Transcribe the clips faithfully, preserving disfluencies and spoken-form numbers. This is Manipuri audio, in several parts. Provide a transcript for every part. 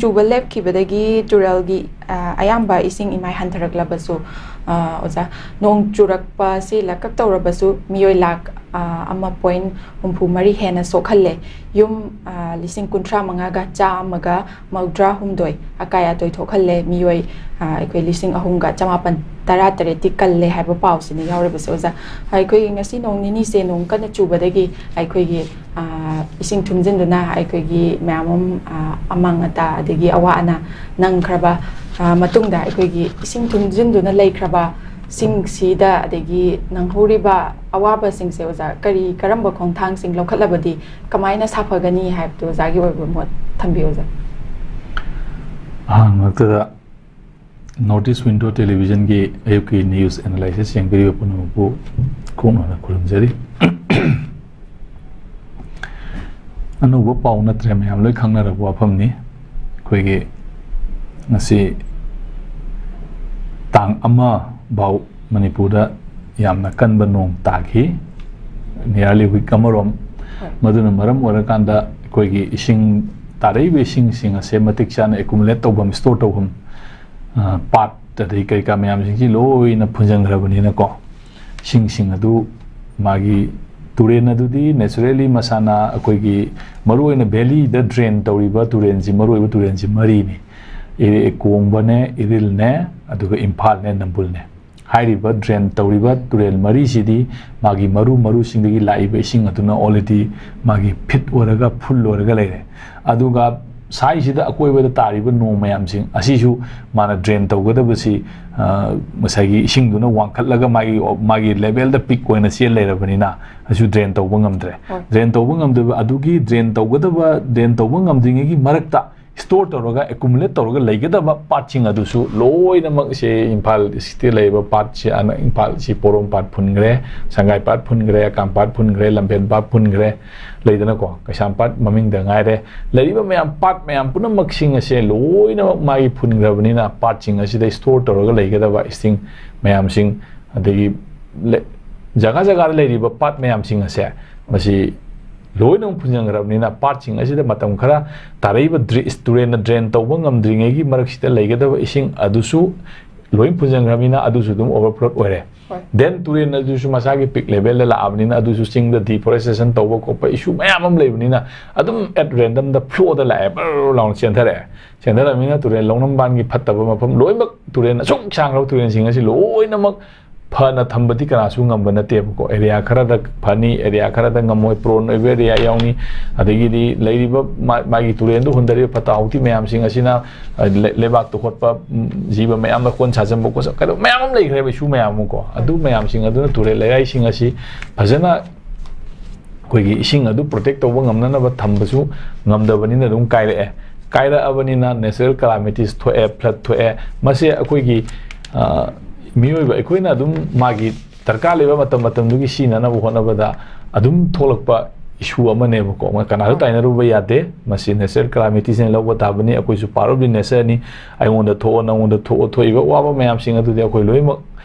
ꯆꯨꯕ ꯂꯦꯞꯈꯤꯕꯗꯒꯤ ꯇꯨꯔꯦꯜꯒꯤ, ꯑ, ꯑꯌꯥꯝꯕ ꯏꯁꯤꯡ ꯏꯃꯥꯏ ꯍꯟꯊꯔꯛꯂꯕꯁꯨ, ꯑ, ꯑꯣꯖꯥ, ꯅꯣꯡ ꯆꯨꯔꯛꯄ ꯑꯁꯤ ꯂꯥꯛꯀꯛ ꯇꯧꯔꯕꯁꯨ ꯃꯤꯑꯣꯏ ꯂꯥꯈ, ꯑ, ꯑꯃ ꯄꯣꯏꯟ ꯍꯨꯝꯐꯨ ꯃꯔꯤ ꯍꯦꯟꯅ ꯁꯣꯛꯍꯜꯂꯦ꯫ ꯌꯨꯝ, ꯑ, ꯂꯤꯁꯤꯡ ꯀꯨꯟꯊ꯭ꯔꯥ ꯃꯉꯥꯒ ꯆꯥꯝꯃꯒ ꯃꯧꯗ꯭ꯔꯥ ꯍꯨꯝꯗꯣꯏ ꯑꯀꯥꯏ ꯑꯇꯣꯏ ꯊꯣꯛꯍꯜꯂꯦ꯫ ꯃꯤꯑꯣꯏ, ꯑ, ꯑꯩꯈꯣꯏ ꯂꯤꯁꯤꯡ ꯑꯍꯨꯝꯒ ꯆꯃꯥꯄꯟ ꯇꯔꯥ ꯇꯔꯦꯠꯇꯤ ꯀꯜꯂꯦ ꯍꯥꯏꯕ ꯄꯥꯎꯁꯤꯅ ꯌꯥꯎꯔꯤꯕꯁꯦ, ꯑꯣꯖꯥ꯫ ꯑꯩꯈꯣꯏꯒꯤ ꯉꯁꯤ ꯅꯣꯡ ꯅꯤꯅꯤꯁꯦ ꯅꯣꯡ ꯀꯟꯅ ꯆꯨꯕꯗꯒꯤ ꯑꯩꯈꯣꯏꯒꯤ, ꯑ, ꯏꯁꯤꯡ ꯊꯨꯝꯖꯤꯟꯗꯨꯅ ꯑꯩꯈꯣꯏꯒꯤ ꯃꯌꯥꯝ ꯑꯃ, ꯑ, ꯑꯃꯥꯡ ꯑꯇꯥ ꯑꯗꯒꯤ ꯑꯋꯥ ꯑꯅꯥ ꯅꯪꯈ꯭ꯔꯕ, ꯑ, ꯃꯇꯨꯡꯗ ꯑꯩꯈꯣꯏꯒꯤ ꯏꯁꯤꯡ ꯊꯨꯝꯖꯤꯟꯗꯨꯅ ꯂꯩꯈ꯭ꯔꯕ ꯁꯤꯡꯁꯤꯗ ꯑꯗꯒꯤ ꯅꯪꯍꯧꯔꯤꯕ ꯑꯋꯥꯕꯁꯤꯡꯁꯦ, ꯑꯣꯖꯥ, ꯀꯔꯤ ꯀꯔꯝꯕ ꯈꯣꯡꯊꯥꯡꯁꯤꯡ ꯂꯧꯈꯠꯂꯕꯗꯤ ꯀꯃꯥꯏꯅ ꯁꯥꯐꯒꯅꯤ ꯍꯥꯏꯕꯗꯨ ꯑꯣꯖꯥꯒꯤ ꯑꯣꯏꯕ ꯃꯣꯠ ꯊꯝꯕꯤꯌꯨ, ꯑꯣꯖꯥ꯫ ꯑꯍꯥꯟꯕꯃꯛꯇꯗ North East Window Televisionꯒꯤ ꯑꯌꯨꯛꯀꯤ news analysis ꯌꯦꯡꯕꯤꯔꯤꯕ ꯄꯨꯝꯅꯃꯛꯄꯨ ꯀꯣꯛꯅꯅ ꯈꯨꯔꯨꯝꯖꯔꯤ꯫ ꯑꯅꯧꯕ ꯄꯥꯎ ꯅꯠꯇ꯭ꯔꯦ, ꯃꯌꯥꯝ ꯂꯣꯏ ꯈꯪꯅꯔꯕ ꯋꯥꯐꯝꯅꯤ꯫ ꯑꯩꯈꯣꯏꯒꯤ ꯉꯁꯤ ꯇꯥꯡ ꯑꯃ ꯐꯥꯎ ꯃꯅꯤꯄꯨꯔꯗ ꯌꯥꯝꯅ ꯀꯟꯕ ꯅꯣꯡ ꯇꯥꯈꯤ, nearly week ꯑꯃꯔꯣꯝ꯫ ꯍꯣꯏ꯫ ꯃꯗꯨꯅ ꯃꯔꯝ ꯑꯣꯏꯔꯀꯥꯟꯗ ꯑꯩꯈꯣꯏꯒꯤ ꯏꯁꯤꯡ, ꯇꯥꯔꯛꯏꯕ ꯏꯁꯤꯡꯁꯤꯡ ꯑꯁꯦ ꯃꯇꯤꯛ ꯆꯥꯅ accumulate ꯇꯧꯐꯝ, store ꯇꯧꯐꯝ, ꯑ, ꯄꯥꯠ ꯑꯗꯩ ꯀꯩꯀꯥ ꯃꯌꯥꯝꯁꯤꯡꯁꯤ ꯂꯣꯏꯅ ꯐꯨꯟꯖꯟꯈ꯭ꯔꯕꯅꯤꯅꯀꯣ, ꯏꯁꯤꯡꯁꯤꯡ ꯑꯗꯨ ꯃꯥꯒꯤ ꯇꯨꯔꯦꯟ ꯑꯗꯨꯗꯤ naturally ꯃꯁꯥꯅ ꯑꯩꯈꯣꯏꯒꯤ ꯃꯔꯨꯑꯣꯏꯅ valleyꯗ drain ꯇꯧꯔꯤꯕ ꯇꯨꯔꯦꯟꯁꯤ, ꯃꯔꯨꯑꯣꯏꯕ ꯇꯨꯔꯦꯟꯁꯤ ꯃꯔꯤꯅꯤ꯫ ꯏ-, ꯀꯣꯡꯕꯅꯦ, ꯏꯔꯤꯜꯅꯦ, ꯑꯗꯨꯒ ꯏꯝꯐꯥꯜꯅꯦ, ꯅꯝꯕꯨꯜꯅꯦ꯫ ꯍꯥꯏꯔꯤꯕ drain ꯇꯧꯔꯤꯕ ꯇꯨꯔꯦꯜ ꯃꯔꯤꯁꯤꯗꯤ ꯃꯥꯒꯤ ꯃꯔꯨ ꯃꯔꯨꯁꯤꯡꯗꯒꯤ ꯂꯥꯛꯏꯕ ꯏꯁꯤꯡ ꯑꯗꯨꯅ already ꯃꯥꯒꯤ feed ꯑꯣꯏꯔꯒ full ꯑꯣꯏꯔꯒ ꯂꯩꯔꯦ꯫ ꯑꯗꯨꯒ ꯁꯥꯏꯁꯤꯗ ꯑꯀꯣꯏꯕꯗ ꯇꯥꯔꯤꯕ ꯅꯣꯡ ꯃꯌꯥꯝꯁꯤꯡ ꯑꯁꯤꯁꯨ ꯃꯥꯅ drain ꯇꯧꯒꯗꯕꯁꯤ, ꯑ, ꯉꯁꯥꯏꯒꯤ ꯏꯁꯤꯡꯗꯨꯅ ꯋꯥꯡꯈꯠꯂꯒ ꯃꯥꯒꯤ, ꯃꯥꯒꯤ levelꯗ peak ꯑꯣꯏꯅ ꯆꯦꯜ ꯂꯩꯔꯕꯅꯤꯅ ꯑꯗꯨꯁꯨ drain ꯇꯧꯕ ꯉꯝꯗ꯭ꯔꯦ꯫ ꯍꯣꯏ꯫ Drain ꯇꯧꯕ ꯉꯝꯗꯕ ꯑꯗꯨꯒꯤ drain ꯇꯧꯒꯗꯕ, drain ꯇꯧꯕ ꯉꯝꯗ꯭ꯔꯤꯉꯩꯒꯤ ꯃꯔꯛꯇ store ꯇꯧꯔꯒ, accumulate ꯇꯧꯔꯒ ꯂꯩꯒꯗꯕ ꯄꯥꯠꯁꯤꯡ ꯑꯗꯨꯁꯨ ꯂꯣꯏꯅꯃꯛ ꯁꯦ ꯏꯝꯐꯥꯜ cityꯗ ꯂꯩꯔꯤꯕ ꯄꯥꯠꯁꯤ, ꯑꯅ-, ꯏꯝꯐꯥꯜꯁꯤ ꯄꯣꯔꯣꯝ ꯄꯥꯠ ꯐꯨꯟꯈ꯭ꯔꯦ, ꯁꯉꯥꯏ ꯄꯥꯠ ꯐꯨꯟꯈ꯭ꯔꯦ, ꯑꯀꯥꯝ ꯄꯥꯠ ꯐꯨꯟꯈ꯭ꯔꯦ, ꯂꯝꯐꯦꯜ ꯄꯥꯠ ꯐꯨꯟꯈ꯭ꯔꯦ, ꯂꯩꯗꯅꯀꯣ, ꯀꯩꯁꯥꯝꯄꯥꯠ ꯃꯃꯤꯡꯗ ꯉꯥꯏꯔꯦ꯫ ꯂꯩꯔꯤꯕ ꯃꯌꯥꯝ, ꯄꯥꯠ ꯃꯌꯥꯝ ꯄꯨꯝꯅꯃꯛꯁꯤꯡ ꯑꯁꯦ ꯂꯣꯏꯅꯃꯛ ꯃꯥꯒꯤ ꯐꯨꯟꯈ꯭ꯔꯕꯅꯤꯅ ꯄꯥꯠꯁꯤꯡ ꯑꯁꯤꯗ store ꯇꯧꯔꯒ ꯂꯩꯒꯗꯕ ꯏꯁꯤꯡ ꯃꯌꯥꯝꯁꯤꯡ, ꯑꯗꯒꯤ ꯂꯩ-, ꯖꯒꯥ ꯖꯒꯥꯗ ꯂꯩꯔꯤꯕ ꯄꯥꯠ ꯃꯌꯥꯝꯁꯤꯡ ꯑꯁꯦ ꯃꯁꯤ ꯂꯣꯏꯅꯃꯛ ꯐꯨꯟꯖꯟꯈ꯭ꯔꯕꯅꯤꯅ, ꯄꯥꯠꯁꯤꯡ ꯑꯁꯤꯗ ꯃꯇꯝ ꯈꯔ ꯇꯥꯔꯛꯏꯕ ꯗ꯭ꯔꯤ-, ꯇꯨꯔꯦꯟꯅ drain ꯇꯧꯕ ꯉꯝꯗ꯭ꯔꯤꯉꯩꯒꯤ ꯃꯔꯛꯁꯤꯗ ꯂꯩꯒꯗꯕ ꯏꯁꯤꯡ ꯑꯗꯨꯁꯨ ꯂꯣꯏ ꯐꯨꯟꯖꯟꯈ꯭ꯔꯕꯅꯤꯅ, ꯑꯗꯨꯁꯨ ꯑꯗꯨꯝ overflow ꯑꯣꯏꯔꯦ꯫ ꯍꯣꯏ꯫ Then ꯇꯨꯔꯦꯟ ꯑꯗꯨꯁꯨ ꯃꯁꯥꯒꯤ peak level ꯗ ꯂꯥꯛꯑꯕꯅꯤꯅ, ꯑꯗꯨꯁꯨ ꯆꯤꯡꯗ deforestation ꯇꯧꯕ ꯈꯣꯠꯄ issue ꯃꯌꯥꯝ ꯑꯃ ꯂꯩꯕꯅꯤꯅ, ꯑꯗꯨꯝ at random ꯗ flow ꯗ ꯂꯥꯛꯑꯦ, ꯕꯔ ꯂꯥꯎꯅ ꯆꯦꯟꯊꯔꯛꯑꯦ꯫ ꯆꯦꯟꯊꯔꯛꯑꯕꯅꯤꯅ ꯇꯨꯔꯦꯟ ꯂꯧꯅꯝꯕꯥꯟꯒꯤ ꯐꯠꯇꯕ ꯃꯐꯝ ꯂꯣꯏꯅꯃꯛ, ꯇꯨꯔꯦꯟ ꯑꯁꯨꯛ ꯁꯥꯡꯈ꯭ꯔꯕ ꯇꯨꯔꯦꯟꯁꯤꯡ ꯑꯁꯤ ꯂꯣꯏꯅꯃꯛ ꯐꯅ ꯊꯝꯕꯗꯤ ꯀꯅꯥꯁꯨ ꯉꯝꯕ ꯅꯠꯇꯦꯕꯀꯣ꯫ Area ꯈꯔꯗ ꯐꯅꯤ, area ꯈꯔꯗ ꯉꯝꯃꯣꯏ, prone ꯑꯣꯏꯕ area ꯌꯥꯎꯅꯤ꯫ ꯑꯗꯒꯤꯗꯤ ꯂꯩꯔꯤꯕ ꯃꯥ-, ꯃꯥꯒꯤ ꯇꯨꯔꯦꯟꯗ ꯍꯨꯟꯊꯔꯤꯕ ꯐꯠꯇ ꯍꯥꯎꯊꯤ ꯃꯌꯥꯝꯁꯤꯡ ꯑꯁꯤꯅ, ꯑ, ꯂꯩ-, ꯂꯩꯕꯥꯛꯇ ꯍꯣꯠꯄ, ꯎꯝ, ꯖꯤꯕ ꯃꯌꯥꯝꯗ ꯀꯣꯟ ꯁꯥꯖꯟꯕ ꯈꯣꯠꯆꯟꯕ ꯀꯩꯗꯧꯕ ꯃꯌꯥꯝ ꯑꯃ ꯂꯩꯈ꯭ꯔꯦꯕ, issue ꯃꯌꯥꯝ ꯑꯃ ꯀꯣ꯫ ꯑꯗꯨ ꯃꯌꯥꯝꯁꯤꯡ ꯑꯗꯨꯅ ꯇꯨꯔꯦꯜ ꯂꯩꯔꯥꯏꯁꯤꯡ ꯑꯁꯤ ꯐꯖꯅ ꯑꯩꯈꯣꯏꯒꯤ ꯏꯁꯤꯡ ꯑꯗꯨ protect ꯇꯧꯕ ꯉꯝꯅꯅꯕ ꯊꯝꯕꯁꯨ ꯉꯝꯗꯕꯅꯤꯅ ꯑꯗꯨꯝ ꯀꯥꯏꯔꯛꯑꯦ꯫ ꯀꯥꯏꯔꯛꯑꯕꯅꯤꯅ natural calamities ꯊꯣꯛꯑꯦ, flood ꯊꯣꯛꯑꯦ꯫ ꯃꯁꯤ ꯑꯩꯈꯣꯏꯒꯤ, ꯑ, ꯃꯤꯑꯣꯏꯕ ꯑꯩꯈꯣꯏꯅ ꯑꯗꯨꯝ ꯃꯥꯒꯤ ꯗꯔꯀꯥꯔ ꯂꯩꯕ ꯃꯇꯝ ꯃꯇꯝꯗꯨꯒꯤ ꯁꯤꯖꯤꯟꯅꯅꯕ ꯍꯣꯠꯅꯕꯗ ꯑꯗꯨꯝ ꯊꯣꯛꯂꯛꯄ issue ꯑꯃꯅꯦꯕꯀꯣ꯫ ꯀꯅꯥꯁꯨ ꯇꯥꯏꯅꯔꯨꯕ ꯌꯥꯗꯦ꯫ ꯃꯁꯤ natural calamitiesꯅ ꯂꯧꯕ ꯇꯥꯕꯅꯤ꯫ ꯑꯩꯈꯣꯏꯁꯨ part of the natureꯅꯤ꯫ ꯑꯩꯉꯣꯟꯗ ꯊꯣꯛꯑꯣ, ꯅꯉꯣꯟꯗ ꯊꯣꯛꯑꯣ, ꯊꯣꯛꯏꯕ ꯑꯋꯥꯕ ꯃꯌꯥꯝꯁꯤꯡ ꯑꯗꯨꯗꯤ ꯑꯩꯈꯣꯏ ꯂꯣꯏꯅꯃꯛ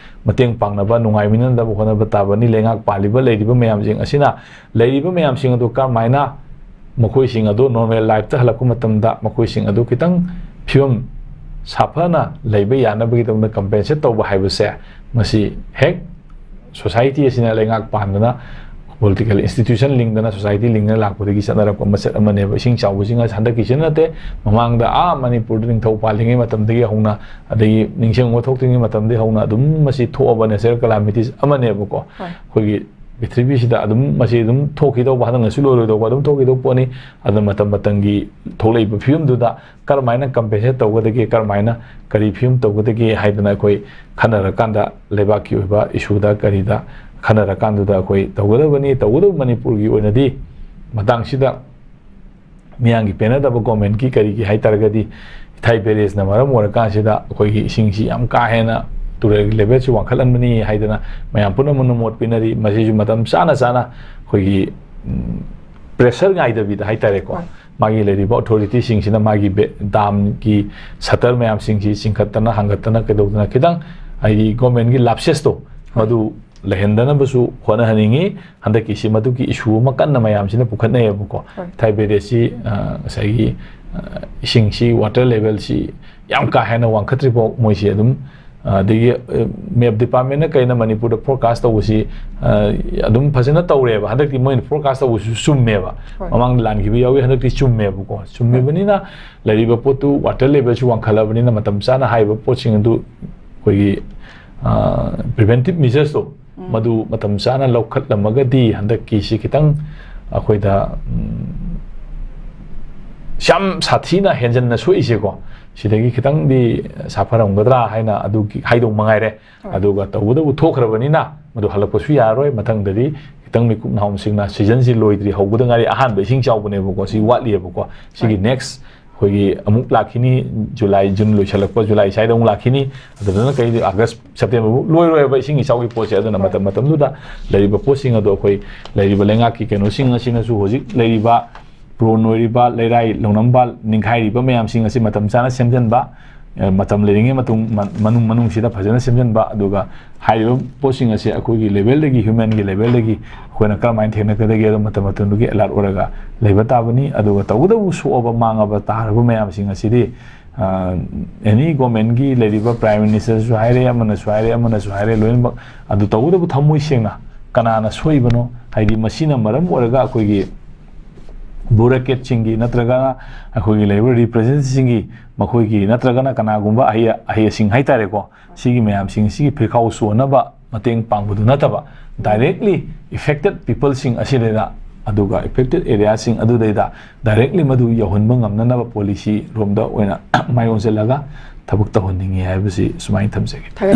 ꯃꯇꯦꯡ ꯄꯥꯡꯅꯕ, ꯅꯨꯡꯉꯥꯏꯃꯤꯟꯅꯅꯕ ꯍꯣꯠꯅꯕ ꯇꯥꯕꯅꯤ꯫ ꯂꯩꯉꯥꯛ ꯄꯥꯜꯂꯤꯕ, ꯂꯩꯔꯤꯕ ꯃꯌꯥꯝꯁꯤꯡ ꯑꯁꯤꯅ, ꯂꯩꯔꯤꯕ ꯃꯌꯥꯝꯁꯤꯡ ꯑꯗꯨ ꯀꯔꯝꯍꯥꯏꯅ ꯃꯈꯣꯏꯁꯤꯡ ꯑꯗꯨ normal lifeꯇ ꯍꯜꯂꯛꯄ ꯃꯇꯝꯗ ꯃꯈꯣꯏꯁꯤꯡ ꯑꯗꯨ ꯈꯤꯇꯪ ꯐꯤꯕꯝ ꯁꯥꯐꯅ ꯂꯩꯕ ꯌꯥꯅꯕꯒꯤꯗꯃꯛꯇ compensate ꯇꯧꯕ ꯍꯥꯏꯕꯁꯦ, ꯃꯁꯤ ꯍꯦꯛ society ꯑꯁꯤꯅ ꯂꯩꯉꯥꯛ ꯄꯥꯟꯗꯅ, political institution ꯂꯤꯡꯗꯅ, society ꯂꯤꯡꯗꯅ ꯂꯥꯛꯄꯗꯒꯤ ꯆꯠꯅꯔꯛꯄ ꯃꯆꯠ ꯑꯃꯅꯦꯕ꯫ ꯏꯁꯤꯡ ꯆꯥꯎꯕꯁꯤꯡ ꯑꯁꯤ ꯍꯟꯗꯛꯀꯤꯁꯤ ꯅꯠꯇꯦ, ꯃꯃꯥꯡꯗ ꯑꯥ ꯃꯅꯤꯄꯨꯔꯗ ꯅꯤꯡꯊꯧ ꯄꯥꯜꯂꯤꯉꯩ ꯃꯇꯝꯗꯒꯤ ꯍꯧꯅ, ꯑꯗꯒꯤ ꯅꯤꯡꯁꯤꯡꯕ ꯊꯣꯛꯇ꯭ꯔꯤꯉꯩ ꯃꯇꯝꯗꯒꯤ ꯍꯧꯅ ꯑꯗꯨꯝ ꯃꯁꯤ ꯊꯣꯛꯑꯕ natural calamities ꯑꯃꯅꯦꯕꯀꯣ꯫ ꯍꯣꯏ꯫ ꯑꯩꯈꯣꯏꯒꯤ ꯄ꯭ꯔꯤꯊꯤꯕꯤꯁꯤꯗ ꯑꯗꯨꯝ ꯃꯁꯤ ꯑꯗꯨꯝ ꯊꯣꯛꯈꯤꯗꯧꯕ, ꯍꯟꯗꯛꯅꯁꯨ ꯂꯣꯏꯔꯣꯏꯗꯧꯕ, ꯑꯗꯨꯝ ꯊꯣꯛꯈꯤꯗꯧꯕ ꯄꯣꯠꯅꯤ꯫ ꯑꯗꯨꯅ ꯃꯇꯝ ꯃꯇꯝꯒꯤ ꯊꯣꯛꯂꯛꯏꯕ ꯐꯤꯕꯝꯗꯨꯗ ꯀꯔꯝꯍꯥꯏꯅ compensate ꯇꯧꯒꯗꯒꯦ, ꯀꯔꯝꯍꯥꯏꯅ ꯀꯔꯤ ꯐꯤꯕꯝ ꯇꯧꯒꯗꯒꯦ ꯍꯥꯏꯗꯅ ꯑꯩꯈꯣꯏ ꯈꯟꯅꯔꯀꯥꯟꯗ, ꯂꯩꯕꯥꯛꯀꯤ ꯑꯣꯏꯕ issueꯗ ꯀꯔꯤꯗ ꯈꯟꯅꯔꯀꯥꯟꯗꯨꯗ ꯑꯩꯈꯣꯏ ꯇꯧꯒꯗꯕꯅꯤ꯫ ꯇꯧꯒꯗꯕ ꯃꯅꯤꯄꯨꯔꯒꯤ ꯑꯣꯏꯅꯗꯤ ꯃꯇꯥꯡꯁꯤꯗ ꯃꯤꯌꯥꯝꯒꯤ ꯄꯦꯟꯅꯗꯕ governmentꯀꯤ ꯀꯔꯤꯒꯤ ꯍꯥꯏ ꯇꯥꯔꯒꯗꯤ, ꯏꯊꯥꯏ barrageꯅ ꯃꯔꯝ ꯑꯣꯏꯔꯀꯥꯟꯁꯤꯗ ꯑꯩꯈꯣꯏꯒꯤ ꯏꯁꯤꯡꯁꯤ ꯌꯥꯝ ꯀꯥ ꯍꯦꯟꯅ, ꯇꯨꯔꯦꯜꯒꯤ levelꯁꯤ ꯋꯥꯡꯈꯠꯍꯟꯕꯅꯤ ꯍꯥꯏꯗꯅ ꯃꯌꯥꯝ ꯄꯨꯝꯅꯃꯛꯅ ꯃꯣꯠ ꯄꯤꯅꯔꯤ꯫ ꯃꯁꯤꯁꯨ ꯃꯇꯝ ꯆꯥꯅ ꯆꯥꯅ ꯑꯩꯈꯣꯏꯒꯤ, ꯎꯝ, pressure ꯉꯥꯏꯗꯕꯤꯗ ꯍꯥꯏ ꯇꯥꯔꯦꯀꯣ, ꯍꯣꯏ꯫ ꯃꯥꯒꯤ ꯂꯩꯔꯤꯕ authorityꯁꯤꯡꯁꯤꯅ ꯃꯥꯒꯤ ꯕꯦ-, damꯒꯤ shutter ꯃꯌꯥꯝꯁꯤꯡꯁꯤ ꯆꯤꯡꯈꯠꯇꯅ, ꯍꯥꯡꯒꯠꯇꯅ, ꯀꯩꯗꯧꯗꯅ, ꯈꯤꯇꯪ ꯍꯥꯏꯗꯤ governmentꯀꯤ lapsesꯇꯣ ꯃꯗꯨ ꯂꯩꯍꯟꯗꯅꯕꯁꯨ ꯍꯣꯠꯅꯍꯟꯅꯤꯡꯉꯤ꯫ ꯍꯟꯗꯛꯀꯤꯁꯤ ꯃꯗꯨꯒꯤ issue ꯑꯃ ꯀꯟꯅ ꯃꯌꯥꯝꯁꯤꯅ ꯄꯨꯈꯠꯅꯩꯌꯦꯕꯀꯣ꯫ ꯍꯣꯏ꯫ ꯏꯊꯥꯏ ꯕꯦꯔꯦꯖꯁꯤ, ꯑ, ꯉꯁꯥꯏꯒꯤ, ꯑ, ꯏꯁꯤꯡꯁꯤ, water levelꯁꯤ ꯌꯥꯝ ꯀꯥ ꯍꯦꯟꯅ ꯋꯥꯡꯈꯠꯇ꯭ꯔꯤꯐꯥꯎ ꯃꯣꯏꯁꯤ ꯑꯗꯨꯝ, ꯑ, ꯑꯗꯒꯤ, ꯑ, map departmentꯅ ꯀꯩꯅ ꯃꯅꯤꯄꯨꯔꯗ forecast ꯇꯧꯕꯁꯤ, ꯑ, ꯑꯗꯨꯝ ꯐꯖꯅ ꯇꯧꯔꯦꯕ꯫ ꯍꯟꯗꯛꯇꯤ ꯃꯣꯏꯅ forecast ꯇꯧꯕꯁꯤꯁꯨ ꯆꯨꯝꯃꯦꯕ꯫ ꯍꯣꯏ꯫ ꯃꯃꯥꯡꯗ ꯂꯥꯟꯈꯤꯕ ꯌꯥꯎꯏ, ꯍꯟꯗꯛꯇꯤ ꯆꯨꯝꯃꯦꯕꯀꯣ꯫ ꯆꯨꯝꯃꯤꯕꯅꯤꯅ ꯂꯩꯔꯤꯕ ꯄꯣꯠꯇꯨ, water levelꯁꯨ ꯋꯥꯡꯈꯠꯂꯕꯅꯤꯅ ꯃꯇꯝ ꯆꯥꯅ ꯍꯥꯏꯔꯤꯕ ꯄꯣꯠꯁꯤꯡ ꯑꯗꯨ ꯑꯩꯈꯣꯏꯒꯤ, ꯑ, preventive measuresꯇꯣ, ꯃꯗꯨ ꯃꯇꯝ ꯆꯥꯅ ꯂꯧꯈꯠꯂꯝꯃꯒꯗꯤ ꯍꯟꯗꯛꯀꯤꯁꯤ ꯈꯤꯇꯪ ꯑꯩꯈꯣꯏꯗ, ꯎꯝ, ꯌꯥꯝ ꯁꯥꯊꯤꯅ ꯍꯦꯟꯖꯟꯅ ꯁꯣꯛꯏꯁꯦꯀꯣ, ꯁꯤꯗꯒꯤ ꯈꯤꯇꯪꯗꯤ ꯁꯥꯐꯔꯝꯒꯗ꯭ꯔꯥ ꯍꯥꯏꯅ ꯑꯗꯨꯒꯤ ꯍꯥꯏꯗꯧ ꯃꯉꯥꯏꯔꯦ꯫ ꯍꯣꯏ꯫ ꯑꯗꯨꯒ ꯇꯧꯕꯇꯕꯨ ꯊꯣꯛꯈ꯭ꯔꯕꯅꯤꯅ ꯃꯗꯨ ꯍꯜꯂꯛꯄꯁꯨ ꯌꯥꯔꯔꯣꯏ꯫ ꯃꯊꯪꯗꯗꯤ ꯈꯤꯇꯪ ꯃꯤꯀꯨꯞ ꯅꯥꯍꯨꯝꯁꯤꯡꯅ seasonꯁꯤ ꯂꯣꯏꯗ꯭ꯔꯤ, ꯍꯧꯕꯗ ꯉꯥꯏꯔꯤ, ꯑꯍꯥꯟꯕ ꯏꯁꯤꯡ ꯆꯥꯎꯕꯅꯦꯕꯀꯣ, ꯁꯤ ꯋꯥꯠꯂꯤꯑꯕꯀꯣ꯫ ꯁꯤꯒꯤ ꯍꯣꯏ꯫ Next ꯑꯩꯈꯣꯏꯒꯤ ꯑꯃꯨꯛ ꯂꯥꯛꯈꯤꯅꯤ, July, June ꯂꯣꯏꯁꯤꯜꯂꯛꯄ, July ꯁ꯭ꯋꯥꯏꯗ ꯑꯃꯨꯛ ꯂꯥꯛꯈꯤꯅꯤ꯫ ꯑꯗꯨꯗꯅ ꯀꯩ, August, September ꯐꯥꯎ ꯂꯣꯏꯔꯣꯏꯕ ꯏꯁꯤꯡ ꯏꯆꯥꯎꯒꯤ ꯄꯣꯠꯁꯦ꯫ ꯑꯗꯨꯅ ꯍꯣꯏ꯫ ꯃꯇꯝ, ꯃꯇꯝꯗꯨꯗ ꯂꯩꯔꯤꯕ ꯄꯣꯠꯁꯤꯡ ꯑꯗꯣ ꯑꯩꯈꯣꯏ ꯂꯩꯔꯤꯕ ꯂꯩꯉꯥꯛꯀꯤ ꯀꯩꯅꯣꯁꯤꯡ ꯑꯁꯤꯅꯁꯨ ꯍꯧꯖꯤꯛ ꯂꯩꯔꯤꯕ prone ꯑꯣꯏꯔꯤꯕ ꯂꯩꯔꯥꯏ ꯂꯧꯅꯝꯕ ꯅꯤꯡꯈꯥꯏꯔꯤꯕ ꯃꯌꯥꯝꯁꯤꯡ ꯑꯁꯤ ꯃꯇꯝ ꯆꯥꯅ ꯁꯦꯝꯖꯤꯟꯕ, ꯑ, ꯃꯇꯝ ꯂꯩꯔꯤꯉꯩ ꯃꯇꯨꯡ, ꯃ-, ꯃꯅꯨꯡ, ꯃꯅꯨꯡꯁꯤꯗ ꯐꯖꯅ ꯁꯦꯝꯖꯤꯟꯕ, ꯑꯗꯨꯒ ꯍꯥꯏꯔꯤꯕ ꯄꯣꯠꯁꯤꯡ ꯑꯁꯤ ꯑꯩꯈꯣꯏꯒꯤ levelꯗꯒꯤ, humanꯒꯤ levelꯗꯒꯤ ꯑꯩꯈꯣꯏꯅ ꯀꯔꯝꯍꯥꯏꯅ ꯊꯦꯡꯅꯒꯗꯒꯦ ꯑꯗꯣ ꯃꯇꯝ ꯃꯇꯝꯗꯨꯒꯤ alert ꯑꯣꯏꯔꯒ ꯂꯩꯕ ꯇꯥꯕꯅꯤ꯫ ꯑꯗꯨꯒ ꯇꯧꯕꯇꯕꯨ ꯁꯣꯛꯑꯕ ꯃꯥꯡꯉꯕ ꯇꯥꯔꯕ ꯃꯌꯥꯝꯁꯤꯡ ꯑꯁꯤꯗꯤ, ꯑ, any governmentꯀꯤ ꯂꯩꯔꯤꯕ Prime Ministerꯁꯨ ꯍꯥꯏꯔꯦ, ꯑꯃꯅꯁꯨ ꯍꯥꯏꯔꯦ, ꯑꯃꯅꯁꯨ ꯍꯥꯏꯔꯦ, ꯂꯣꯏꯅꯃꯛ ꯑꯗꯨ ꯇꯧꯕꯇꯕꯨ ꯊꯃꯣꯏ ꯁꯦꯡꯅ ꯀꯅꯥꯅ ꯁꯣꯛꯏꯕꯅꯣ? ꯍꯥꯏꯗꯤ ꯃꯁꯤꯅ ꯃꯔꯝ ꯑꯣꯏꯔꯒ ꯑꯩꯈꯣꯏꯒꯤ bureaucratꯁꯤꯡꯒꯤ ꯅꯠꯇ꯭ꯔꯒꯅ ꯑꯩꯈꯣꯏꯒꯤ ꯂꯩꯔꯤꯕ representativeꯁꯤꯡꯒꯤ, ꯃꯈꯣꯏꯒꯤ ꯅꯠꯇ꯭ꯔꯒꯅ ꯀꯅꯥꯒꯨꯝꯕ ꯑꯍꯩ, ꯑꯍꯩ ꯑꯁꯤꯡ ꯍꯥꯏꯇꯥꯔꯦꯀꯣ, ꯁꯤꯒꯤ ꯃꯌꯥꯝꯁꯤꯡ ꯁꯤꯒꯤ ꯐꯤꯈꯥꯎ ꯁꯣꯟꯅꯕ ꯃꯇꯦꯡ ꯄꯥꯡꯕꯗꯨ ꯅꯠꯇꯕ, directly affected peopleꯁꯤꯡ ꯑꯁꯤꯗꯩꯗ, ꯑꯗꯨꯒ affected areaꯁꯤꯡ ꯑꯗꯨꯗꯩꯗ directly ꯃꯗꯨ ꯌꯧꯍꯟꯕ ꯉꯝꯅꯅꯕ policyꯔꯣꯝꯗ ꯑꯣꯏꯅ ꯃꯥꯏ ꯑꯣꯟꯁꯤꯜꯂꯒ ꯊꯕꯛ ꯇꯧꯍꯟꯅꯤꯡꯉꯤ ꯍꯥꯏꯕꯁꯤ ꯁꯨꯃꯥꯏꯅ ꯊꯝꯖꯒꯦ꯫